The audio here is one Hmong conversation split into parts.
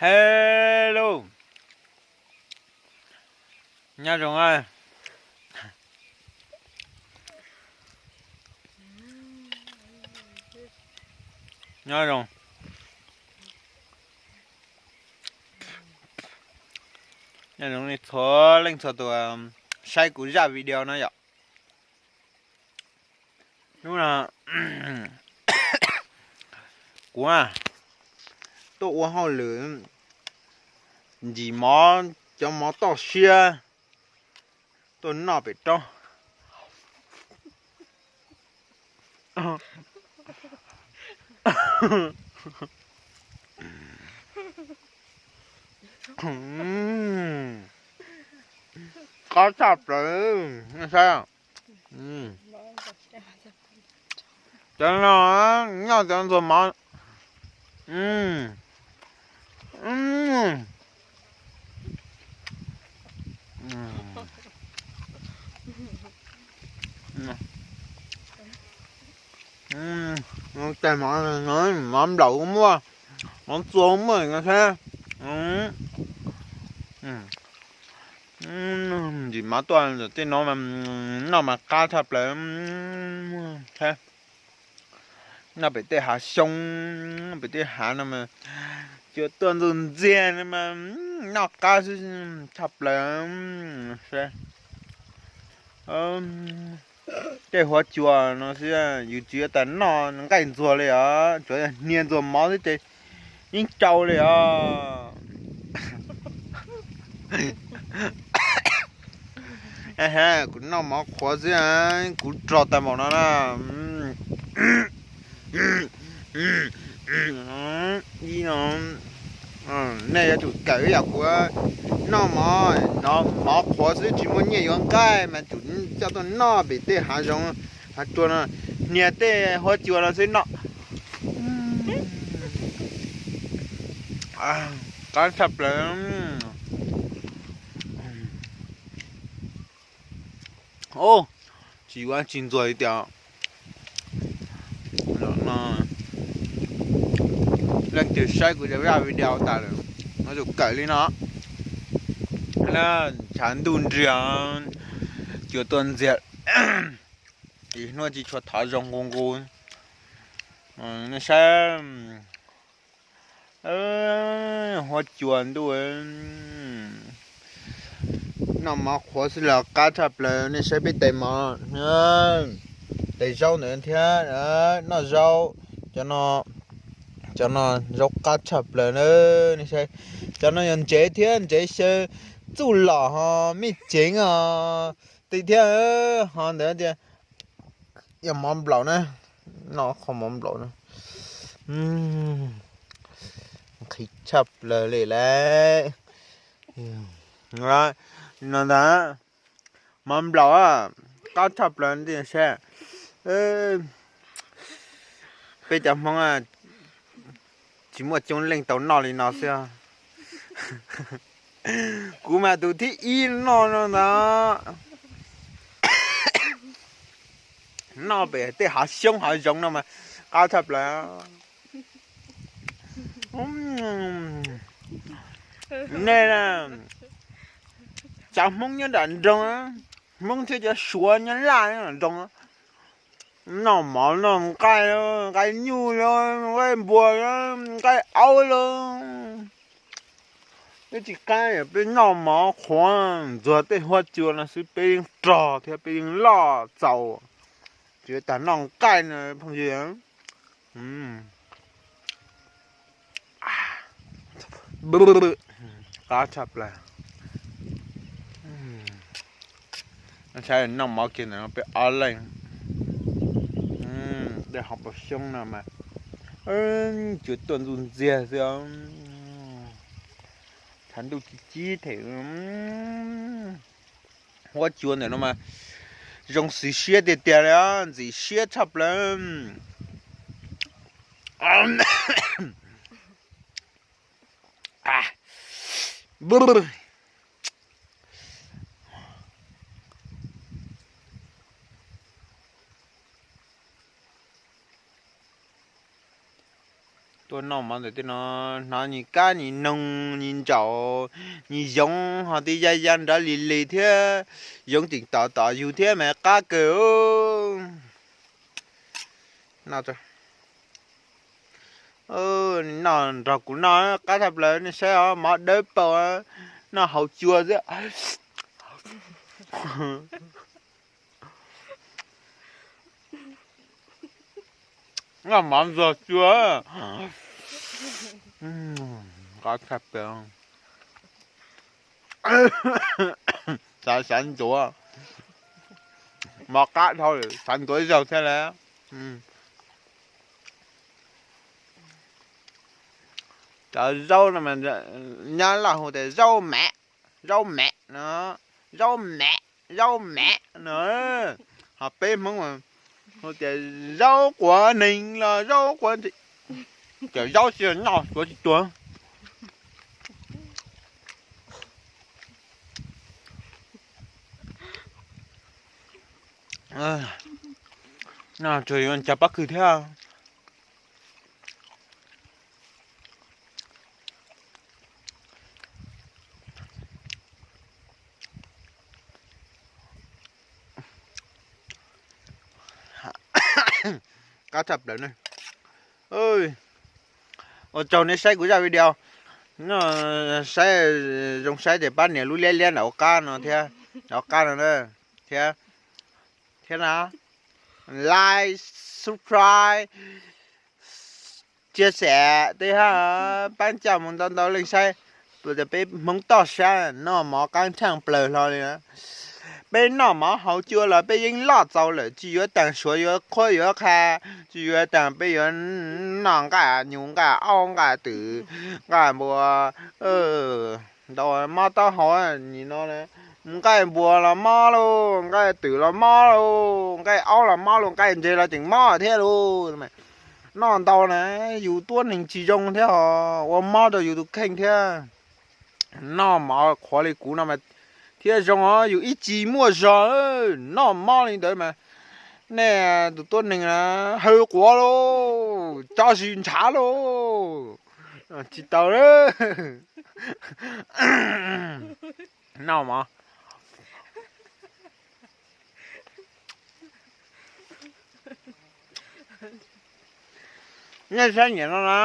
Hello, nyob zoo, nyob zoo, nyob zoo txhua leej txhua tus saib kuv zaj video no yom. Hnub no kuv tuaj ua hauj lwm ncim mov, cov mov toj siab tuaj noj pem roob. Qab tshaj plaws, saib. Cov no noj cov ntxuag mov. Mov nplaum muaj, mov txua muaj no thiab. Ntsim mov tuaj tej no noj mas qab tshaj plaws thiab. Noj pem tej hav xyoob, pem tej hav no mas cua tuaj ntxuag ntxiag no mas noj qab xwb tshaj plaws. Tej huab cua no xwb yus tsis yuav tas noj nqaij ntxuag li os, tsuav hnia ntxuag mov xwb ces yeej tsau li os. Kuv noj mov qhuav xwb, kuv rog tag npaum no na. Nej yuav tsum kawm ib yam kuv, noj mov, mov qhuav xwb tsis muaj nyiaj yuav nqaij mas tsum coj tuaj noj pem tej hav zoov hav tsuag no, hnia tej huab cua no xwb noj. Qab tshaj plaws. Tsis yuav tsis ntxuag li tias leej twg saib kuv zaj video tas lawm no yuav tsum kawm li no. Tshav ntuj nrig, cua tuaj ntxiag, ib hnub tsis tshua thov zoo nqus nqus. Nej saib, huab cua ntuj, noj mov qhuav xwb los qab tshaj plaws. Nej saib peb tais mov, tais zaub ntawd thiab, noj zaub, cov no zaub qab tshaj plaws na. Nej saib, cov no yog ntsev thiab, ntsev xyaw txuj lom ho me ceev os. Tej thiab ho ntawd tias yog mov nplaum na, noj qhov mov nplaum na, nqhis tshaj plaws li lauj. No ntag, mov nplaum qab tshaj plaws tiag seb. Peb cov Hmoob tsis muaj coob leej tau noj li no xwb. Kuv mas tus thib ib noj no ntag. Noj pem tej hav xyoob hav zoov no mas qab tshaj plaws. Nej, tsav Hmoob nyob nram nroog, Hmoob thiab cov Suav nyob Laj nram nroog, noj mov noj nqaij, nqaij nyuj los, nqaij npua los, nqaij aub los, peb tsis qab, peb noj mov qhuav ntxuag tej huab cua no xwb peb yeej rog thiab peb yeej loj txaus, tsis tas noj nqaij no phooj ywg. Qab tshaj plaws. Saib noj mov kiag ntawm no peb ob leeg, tej hauv paus xyoob no mas cua tuaj ntxuj ntxiag xwb. Tshav ntuj ci cib them, huab cua ntawm no mas zoo xis siab tiag tiag li, ntxim siab tshaj plaws. Tuaj Noj mov ntawm tej no hnov nyias kab nyias noog nyias ntsaum nyias yoov ho twb ya ya nrov lig lig thiab, yoov tseem tom tom yus thiab mas qab kawg. Noj nrog kuv noj qab tshaj plaws, nej saib os, mov dawb paug, noj haus cua xwb. Noj mov ntxuag cua. Qab tshaj plaws. Xav xav ntxuav, mov qab dhau lawm xav ntxuav ib zaug thiab lawm. Cov zaub no mas Nyab Laj hu tias zaub mam, zaub mam no, zaub mam, zaub mam no. Ho peb Hmoob hu tias zaub quav neeg los zaub quav, cov zaub tsis noj suav tsis tuag. Noj tsuas yuav cog pob kws thiab. Qab tshaj plaws ne. Ua tsaug nej saib kuv zaj video. Saib zoo saib ces pab nias lub liab liab nram qab no thiab, nram qab no thiab, thiab na, like, subscribe, chia sẻ tej hab, pab coj mus ntau ntau leej saib. Tus tias peb Hmoob toj sab noj mov qab tshaj plaws hlo li na. Peb noj mov haus cua los peb yeej loj txaus lawm, tsis yuav taag suav yuav qhuab yuav qha, tsis yuav taag peb yuav noj nqaij nyuj nqaij aub nqaij twm nqaij npua ntau, mob taub hau nim no. Nqaij npua los mob lauj, nqaij twm los mob lauj, nqaij aub los mob lauj, nqaij ntses los tseem mob thiab lauj. Noj ntau na, yus tuab neeg tsis zoo thiab ho ua mob rau yus tus kheej thiab. Noj mov qhuav li kuv no mas thiaj zoo os, yus ib tsis muaj zog, noj mob li ntawd mas nej tus tuab neeg na haw quav lauj, tso zis ntshav lauj, tsis tau. Noj mov. Nej saib nyiam no na,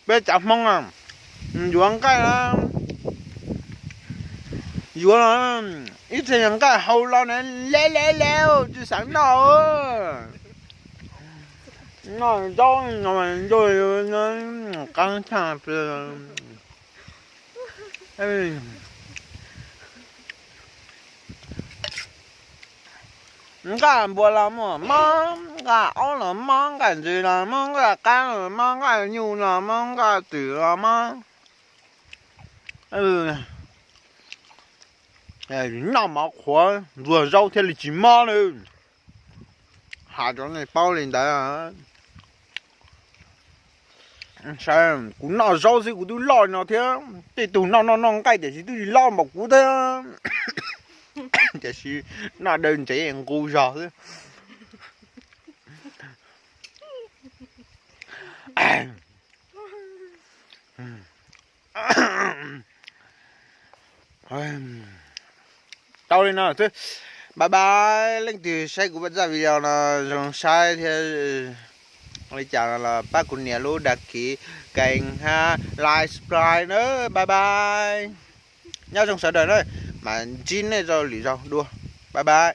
peb cov Hmoob yuav nqaij na, yuav ib txhia nqaij hau los na, le le le, tsis xav noj. Noj zaub no, qab tshaj plaws. Nqaij npua los mob, nqaij aub los mob, nqaij ntses los mob, nqaij qab los mob, nqaij nyuj los mob, nqaij twm los mob. Noj mov qhuav ntxuag zaub thiaj li tsis mob na. Has rau nej paub li ntawd. Kuv noj zaub xwb kuv twb loj no thiab, tej tug noj noj noj nqaij tiam sis twb tsis loj npaum kuv thiab. Tiam sis noj daw ntsev nqus zog xwb. Tau li no xwb. Bye bye, leej twg saib kuv zaj video no zoo saib thiab li cas no los pab kuv nias lub đăng ký kênh hab like subscribe na. Bye bye. Nyob zoo sawv daws na, mas ntsib nej rau lwm zaug dua. Bye bye.